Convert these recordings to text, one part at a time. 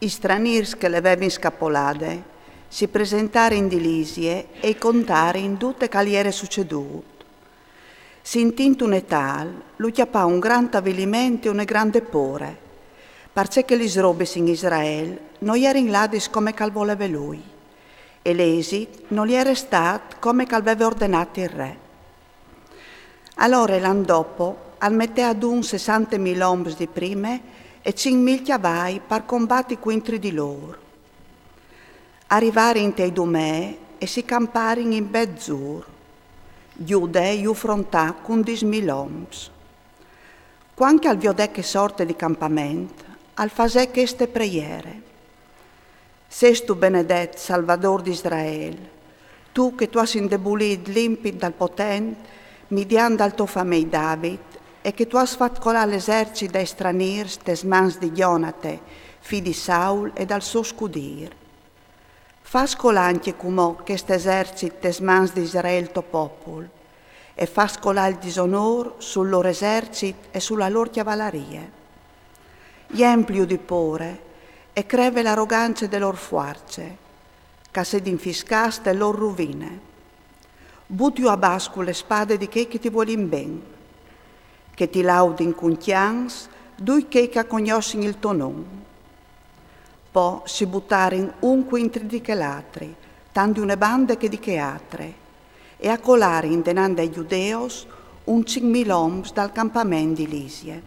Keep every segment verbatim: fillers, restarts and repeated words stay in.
I stranîrs che le vevin scapolade si presentarin di Lisie e i contarin dut ce che al jere sucedût. Sintint une tâl, lu cjapà un grant aviliment e une grande pôre, parcè che lis robis in Israel no jerin ladis come che al voleve lui, e l'esit nol jere stât come che al veve ordenât il re. Alore l'an dopo al metè adun sessante mil oms di prime e cinc mil cjavai par combati cuintri di lôr. A rivarin te Idumee e si camparin in Betzur. Gjude ju frontà cun dîs mil oms. Cuant che al viodè chê sorte di campament, al fasè cheste preiere: Sêstu benedet, Salvadôr di Israel, tu che tu âs indebolît l'Impit dal Potent midiant dal to famei David, e che tu âs fat colâ l'esercit dai stranîrs tes mans di Gjonate, fi di Saul, e dal so scudîr. Fâs colâ ancje cumò chest esercit tes mans di Israel to popul, e fâs colâ il disonôr sul lôr esercit e su la lôr cjavalarie. Jempliju di pôre e creve la rogance de lôr fuarce, che a sedin fiscâts te lôr ruvine. Butiju abàs cu le spade di chei che ti vuelin ben, che ti laudin cun cjants ducj chei che a cognossin il to non. Po si butarin un cuintri di chel altri, tant di une bande che di chê altre, e a colarin denant dai gjudeus un cinc mil oms dal campament di Lisie.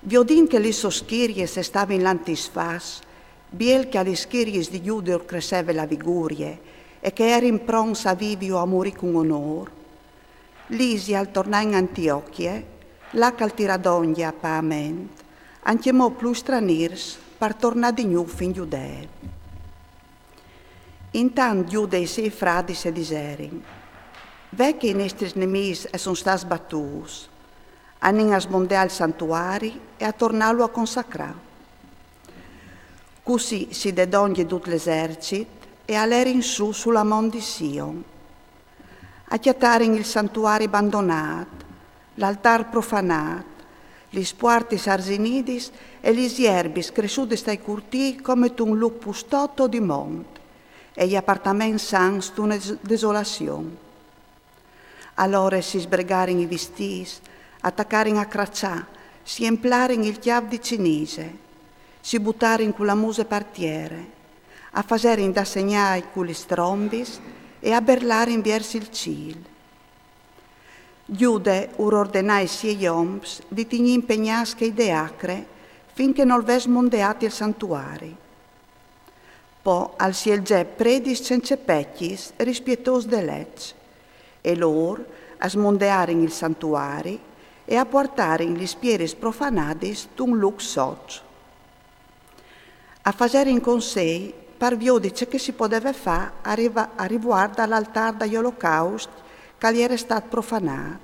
Viodint che lis sôs schiriis a stavin lant isfâts, biel che a lis schiriis di Gjude ur cresseve la vigurie e che a jerin pronts a vivi o a murî cun onôr, Lisie al tornà in Antiochie, là che al tirà dongje a paiament ancjemò plui stranîrs par tornâ di gnûf in Gjudee. Intant Gjude e i siei fradis a diserin: Ve che i nestris nemîs a son stâts batûts, anìn a smondeâ il santuari e a tornâlu a consacrâ. Cussì si dè dongje dut l'esercit e a lerin sù su la mont di Sion. A cjatarin il santuari bandonât, l'altâr profanât, lis puartis arzinidis e lis jerbis cressudis tai curtîi come tun lûc pustot o di mont, e i apartaments sans tune des-, desolazion. Alore si sbregarin i vistîts, a tacarin a craçâ, si emplarin il cjâf di cinise, si butarin cu la muse par tiere, a faserin da segnâi cu lis trombis e a berlarin viers il cîl. Gjude ur ordenà ai siei oms di tignî impegnâts chei de acre fin che nol ves smondeât il santuari. Po al sielzè predis cence pecjis rispietôs de leç, e lôr a smondearin il santuari e a puartarin lis pieris profanadis tun lûc soç. A faserin consei par viodi ce che si podeve fâ a riva-, a rivuart dal altâr dai olocauscj che al jere stât profanât.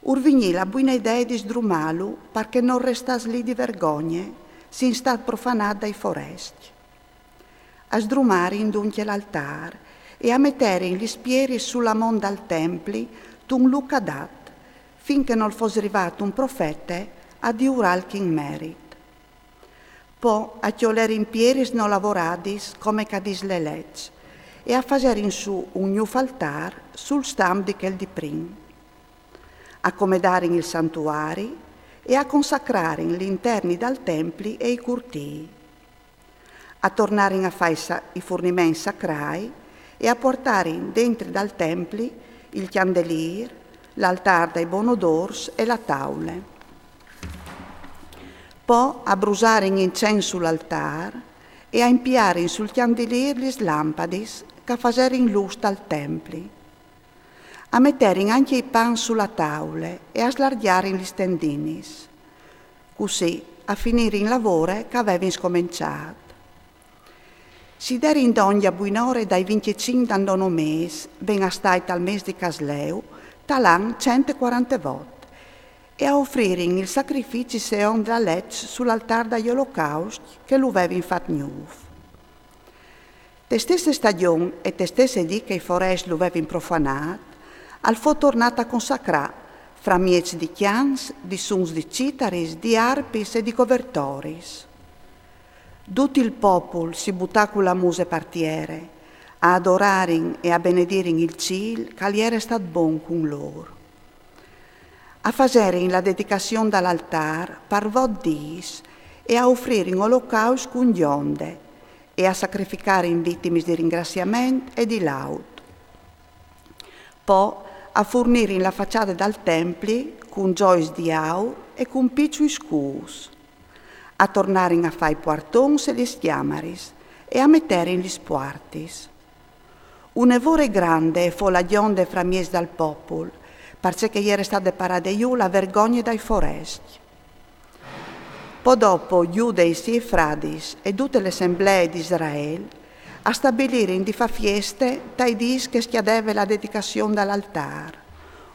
Ur vignì la buine idee di sdrumâlu par che nol restàs li di vergogne, sint stât profanât dai forescj. A sdrumarin duncje l'altâr e a meterin lis pieris su la mont dal templi tun lûc adat, fin che nol fos rivât un profete a diurâl chin merit. Po a cjolerin pieris no lavoradis come che a dîs le leç, e a faserin sù un gnûf altâr sul stamp di chel di prin. A comedarin il santuari e a consacrarin l'interni dal templi e i curtîi. A tornarin a fâ i sa-, i furniments sacrâi e a puartarin dentri dal templi il cjandelîr, l'altâr dai bonodôrs e la taule. Po a brusarin incens sul altâr e a impiarin sul cjandelîr lis lampadis che a faserin lûs tal templi. A meterin ancje i pans su la taule e a slargjarin lis tendinis. Cussì a finirin la vore che a vevin scomençât. Si derin dongje a buinore dai vincjecinc dal nono mês, ven a stâi tal mês di Casleu, tal an cent e cuarantevot, e a ofririn il sacrifici seont la leç sul altâr dai olocauscj che lu vevin fat gnûf. Te stesse stagjon e te stesse dì che i forescj lu vevin profanât, al fo tornât a consacrâ, framieç di cjants, di suns di citaris, di arpis e di covertoris. Dut il popul si butà cu la muse par tiere, a adorarin e a benedirin il cîl ch'al jere stât bon cun lôr. A faserin la dedicazion dal altâr par vot dîs e a ufririn olocausts cun gjonde e a sacrificarin vitimis di ringraziament e di laud. Po a furnirin la façade dal templi cun zois di aur e cun piçui scûts. A tornarin a fâ i puartons e lis cjamaris e a meterin lis puartis. Une vore grande e fo la gjonde framieç dal popul, parcè che e jere stade parade jù la vergogne dai forescj. Po dopo Jude e i siei fradis e dute la assemblee di Israel a stabilirin di fâ fieste tai dîs che scjadeve la dedicazion dal altâr,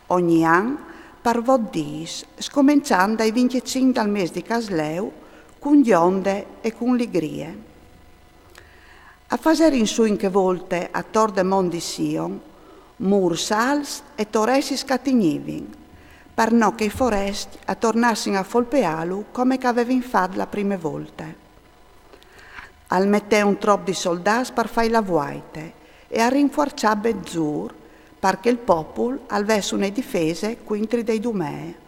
ogni an par vot dîs, scomençant dai vincjecinc dal mês di Casleu, cun gjonde e cun ligrie. A faserin sù in chê volte ator de mont di Sion mûrs alts e toressis ch'a tignivin, par no che i forescj a tornassin a folpeâlu come ch'a vevin fat la prime volte. Al metè un trop di soldâts par fâi la vuaite e a rinfuarçà Betzur, par che il popul al ves une difese cuintri dai Dumee.